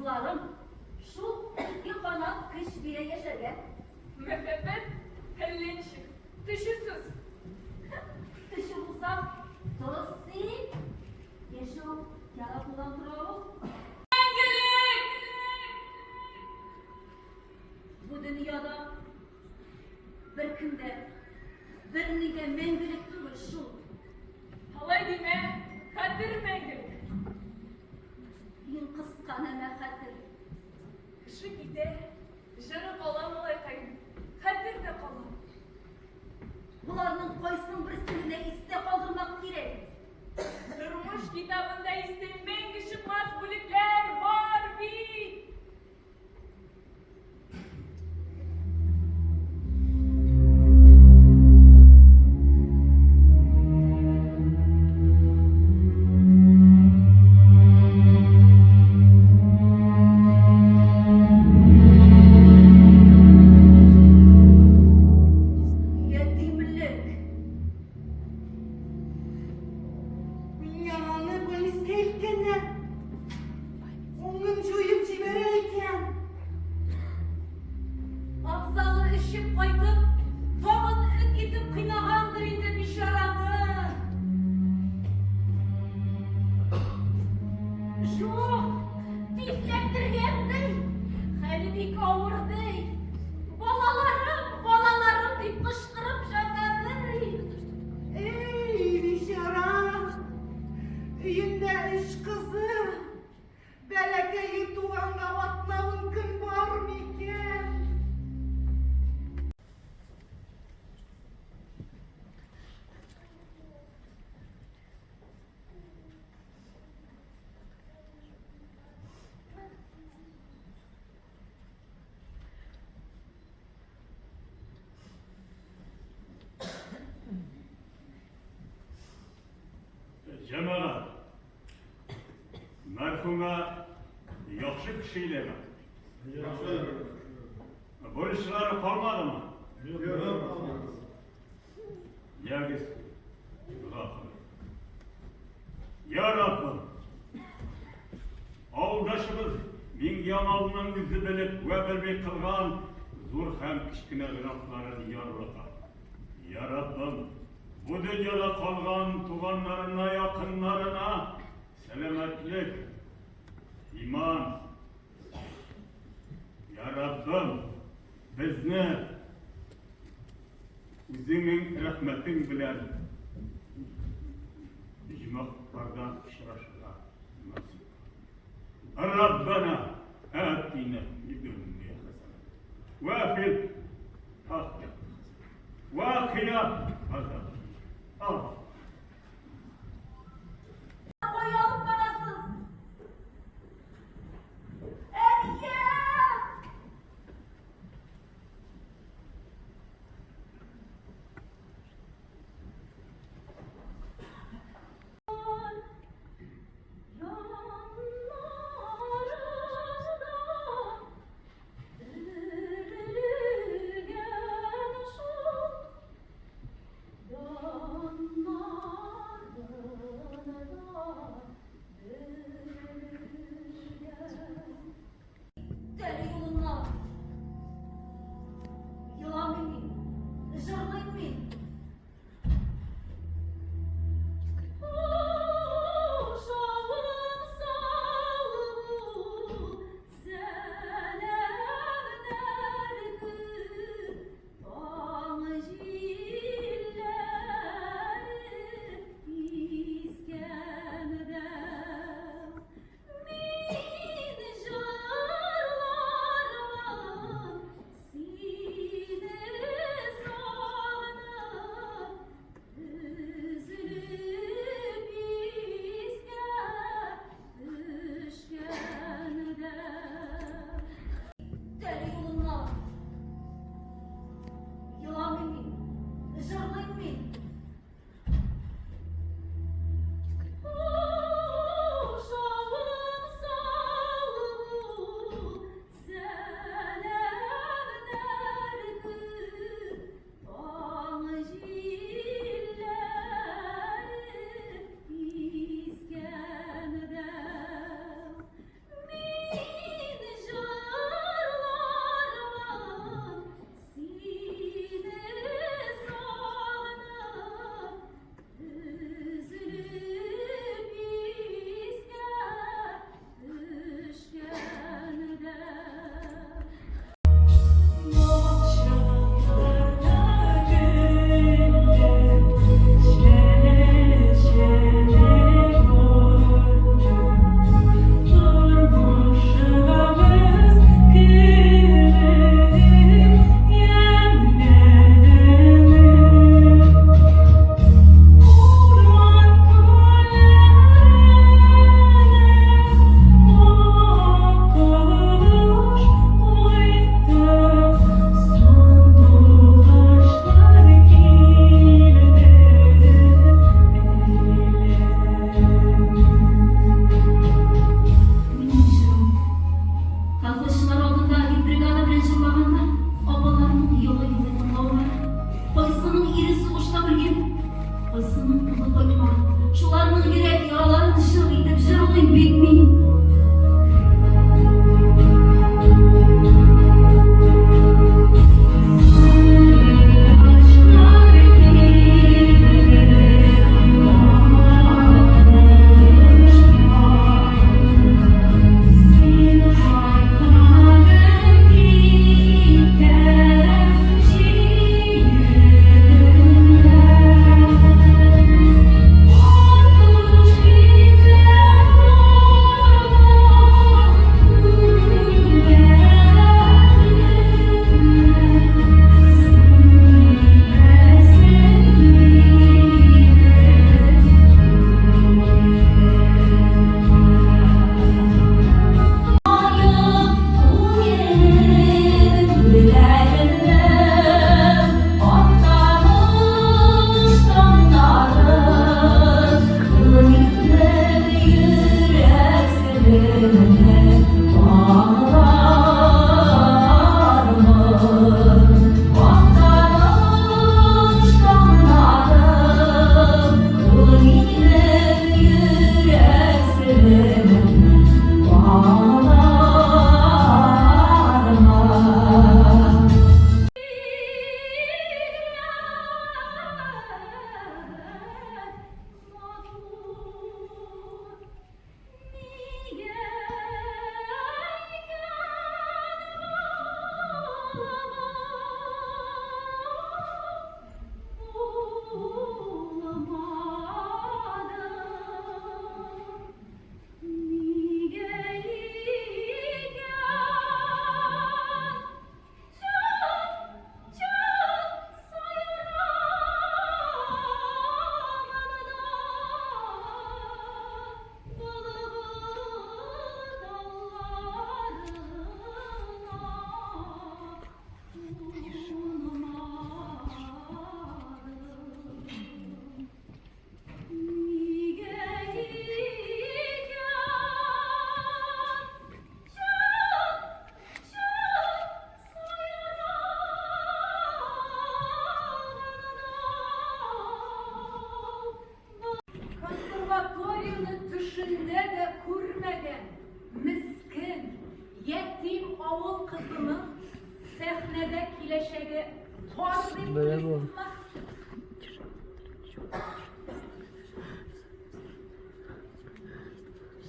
Кызларым, шул ике канат көч бирә яшәргә. Мәхәббәт әллә ничек, төче сүз. Төче булса, тоз син. Яшәү яратудан тора ул. Мәңгелек! Бу дөньяда беркем дә, берни дә мәңгелек түгел шул. Алай димә, хәтер мәңгелек. Иң кыска нәмә хәтер. Кеше китә, җыры кала малайкаем, хәтер дә кала. Боларның кайсын берсен генә истә калдырмак кирәк? Тормыш китабында истән мәңге чыкмас бүлекләр бар бит. Ятимлек. Миңямалны больницкә илткәннәр. Уңын җуеп җибәрә икән. Абзалы эчеп кайтып, тагын эт итеп кыйнагандыр инде бичараны. Юк, тифләндергән ди. Хәле бик авыр ди. Балаларым, балаларым дип кычкырып ята ди. Эй, бичара! Өендә өч кызы, бәләкәе туганга атна-ун көн бар микән? Җәмәгать, мәрхүмә яхшы кеше идеме? Яхшы. Бурычлары калмадымы? Юк, калмады. Ягез, дога кылыйк. Я Раббым, авылдашыбыз Миңгиямалның үзе белеп вә белми кылган зур һәм кечкенә гөнаһларын ярлыка. Я Раббым, бу дөньяда калган туганнарына, якыннарына сәламәтлек, иман. Я Раббым, безне үзеңнең рәхмәтең белән оҗмахларда очрашырга насыйп кыл. Раббана атина фид дөнья хәсәнә вә фил ахирәти хәсәнә вә кина азаб. Амин. Кая алып барасыз? Әнием! Yanlarında. серемне аңлармын. Актаныш таңнары, ул минем йөрәк серемне аңлармын. Бигрәк матур, нигә икән булмадым? Нигә икән чын-чын сайраганда былбыл талларына кунмадым? Нигә икән чын-чын сайраганда? Консерваторияне төшендә дә күрмәгән мескен, ятим авыл кызының сәхнәдә киләчәге бар дип уйлыйсызмы?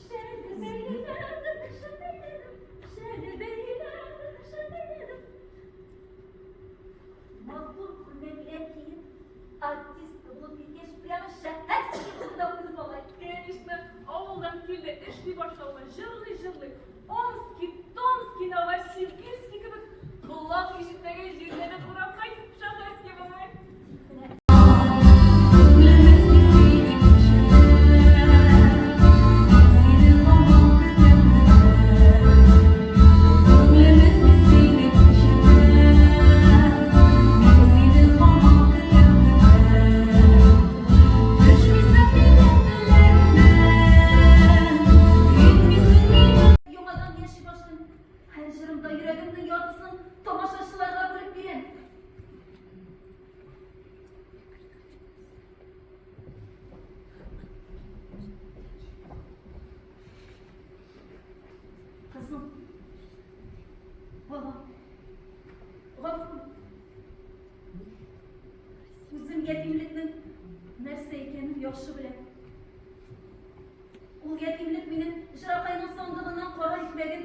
Шәл бәйләдем, шәл бәйләдем, шәл бәйләдем, шәл бәйләдем. Матур күлмәкләр киеп, артистка булып киткәч, прямо шәһәрский турында уйлап алай. Конечно, авылдан килде, эшли башлауга җырлый-җырлый, Омски, Томски, Новосибирски кебек колак ишетмәгән җирләрне урап кайт, шәһәрский бабай. Яңадан яши башлыйм. Һәр җырымда йөрәгемнең яртысын тамашачыларга бүлеп бирәм. Кызым, балам, гафу ит. Үзем ятимлекнең нәрсә икәнен яхшы беләм. Ул ятимлек мине Җыракайның сандыгыннан кара икмәген,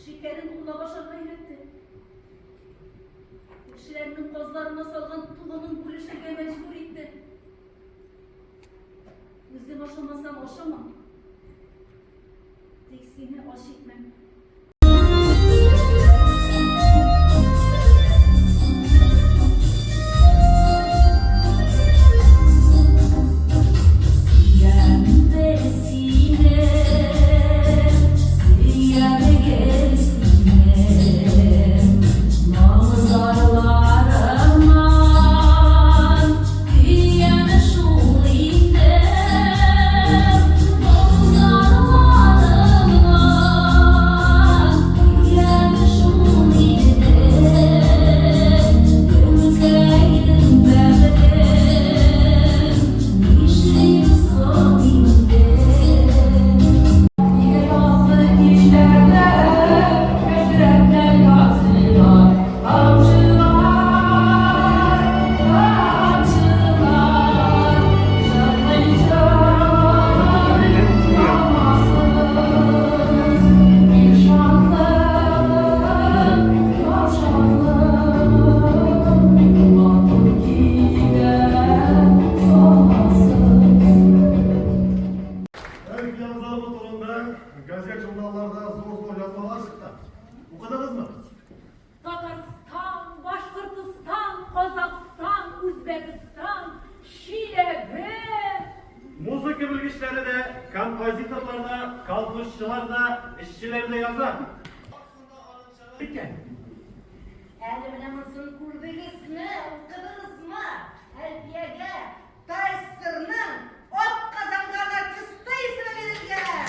шикәрен урлап ашарга өйрәтте. Күршеләрнең казларына салган тугынын бүлешергә мәҗбүр итте. Үзем ашамасам ашамам. Тик сине ач итмәм. Сөям дә сине, сөям гел сине, Моң-зарларыңнан көям шул инде, Моң-зарларыңнан көям шул инде, Гөлкәем, бәгърем, нишлим соң инде? Нигә язгы кичләрдә хәсрәтләр языла тамчылар, тамчылар, җырлый җыр ямасыз, Бик шатлыгым, яр шатлыгым, матур килгән салмасыз. Әлфия заводы турында газет-журналларда зур-зур язмалар чыкты. Укыдыгызмы? Татарстан, Башкортостан, Казахстан, Үзбәкстан, Чиләбе. Музыка белгечләре дә, композиторлар да, колхозчылар да, эшчеләр дә яза. Икән. Әле менә монысын күрдегезме, укыдыгызмы? Әлфиягә ТАССРның атказанган артисты исеме бирелгән.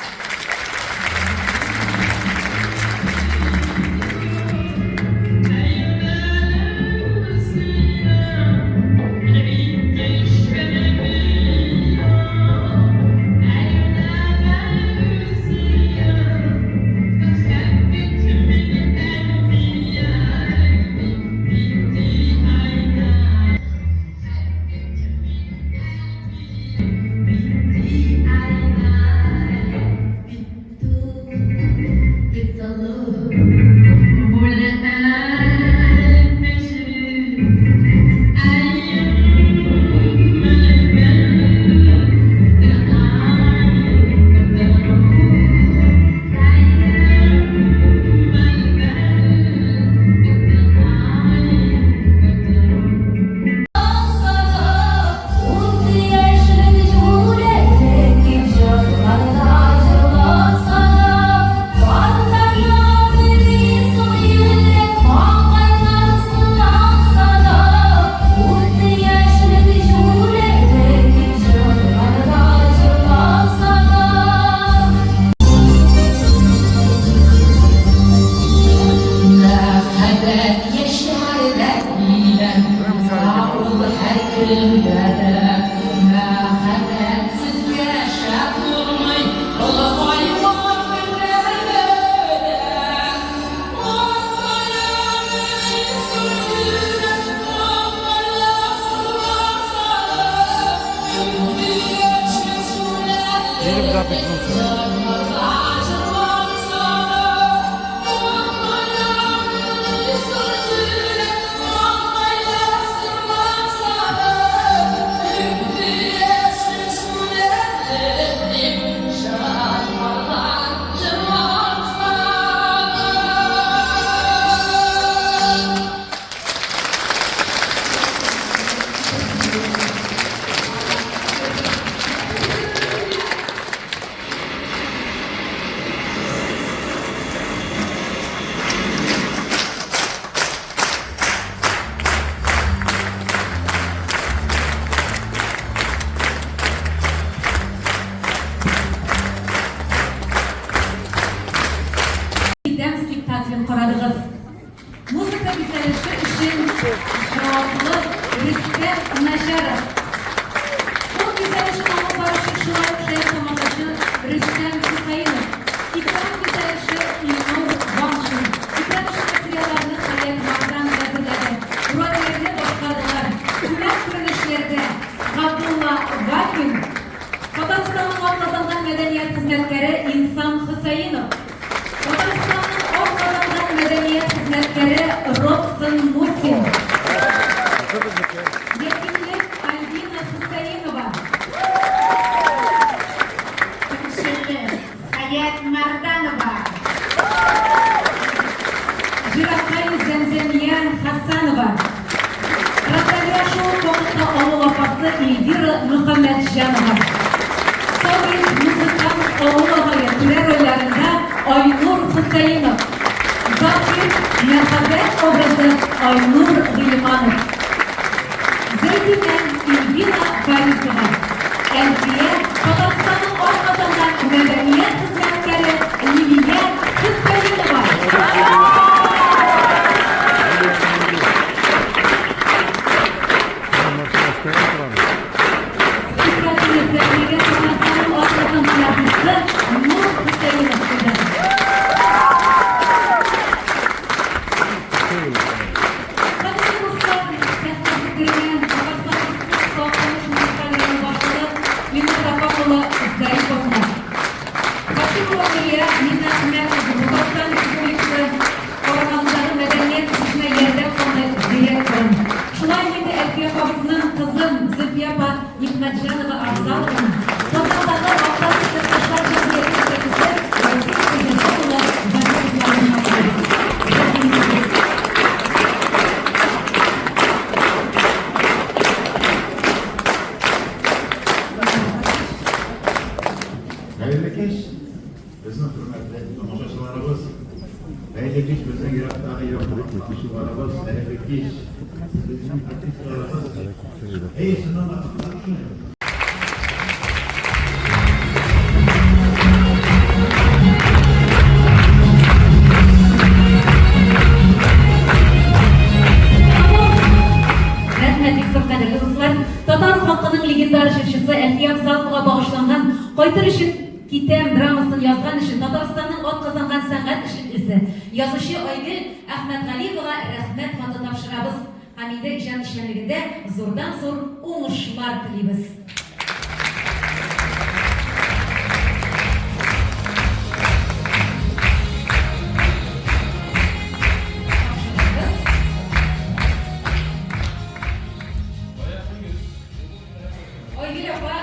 Хөсәенов. Татарстанның атказанган мәдәният хезмәткәре Робсон Мусин. Ятимлек Альбина Хөсәенова. Тыңчылы Хәят Мәрданова. Жиракай Зәмзәмия Хәсәнова. Ротария шоу Камышлы авыл апасы Эльвира Мөхәммәтҗанова. Сабир музыкант авыл агае түрә рольләрендә Айнур Хөсәенов. Закир мәхәббәт образы Айнур Гыйльманов. Зәйтүнә Эльвина Борисова. Әлфия Татарстанның атказанган мәдәният хезмәткәре Лилия Хөсәенова. Спектакльне сәхнәгә Татарстанның атказанган артисты Нур Хөсәенов куйды. Кадерле дуслар, сәхнә түренә Татарстан Республикасы Актаныш муниципаль районы башлыгы Миннур Рафак улы Зариповны, Баширова Нурия Миннәхмәт кызы, Татарстан Республикасы карамагындагы Мәдәният үсешенә ярдәм фонды директорын, шулай ук инде Әлфия апабызның кызын Зөлфия апа Нигъмәтҗанова Афзалованы, Казандагы Актаныш якташлар җәмгыяте җитәкчесе Васил Хөҗҗәт улы Вахитовларны чакырабыз. Рәхим итегез. Хәерле кич, безнең хөрмәтле тамашачыларыбыз. Хәерле кич, безнең ерактагы якын укучыларыбыз. Хәерле кич, безнең артистларыбыз. Әйе, чыннан да, Рәхмәт бик зур, кадерле дуслар. Татар халкының легендар җырчысы Әлфия Афзаловага багышланган Кайтыр өчен китәм драмасын язган өчен Татарстанның атказанган сәнгать эшлеклесе, язучы Айгөл Әхмәтгалиевага рәхмәт хаты тапшырабыз һәм инде иҗат эшчәнлегендә зурдан-зур уңышлар телибез. Тапшырабыз. Айгөл апа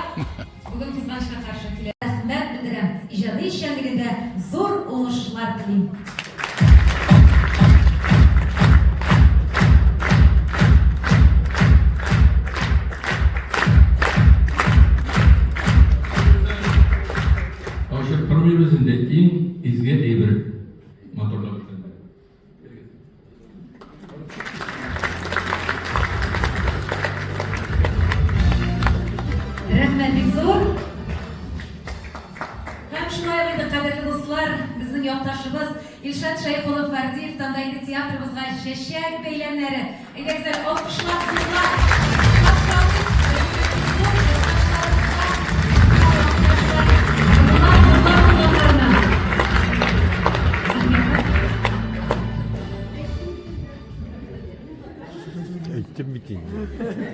бүген кызганычка каршы килә. Рәхмәт белдерәм, иҗади эшчәнлегендә зур уңышлар телим. Ачып тормыйбыз инде, иң изге әйбер матурлык эшләрдә. Рәхмәт бик зур. Һәм шулай ук инде, кадерле дуслар, безнең якташыбыз Илшат Шәех улы Фәрдиевтан да инде театрыбызга чәчәк бәйләмнәре. Әйдәгез әле, алкышлап, зурлап каршы алыйк. Зур якташларыбызга, зурлап булганнарына. Әйттем бит инде.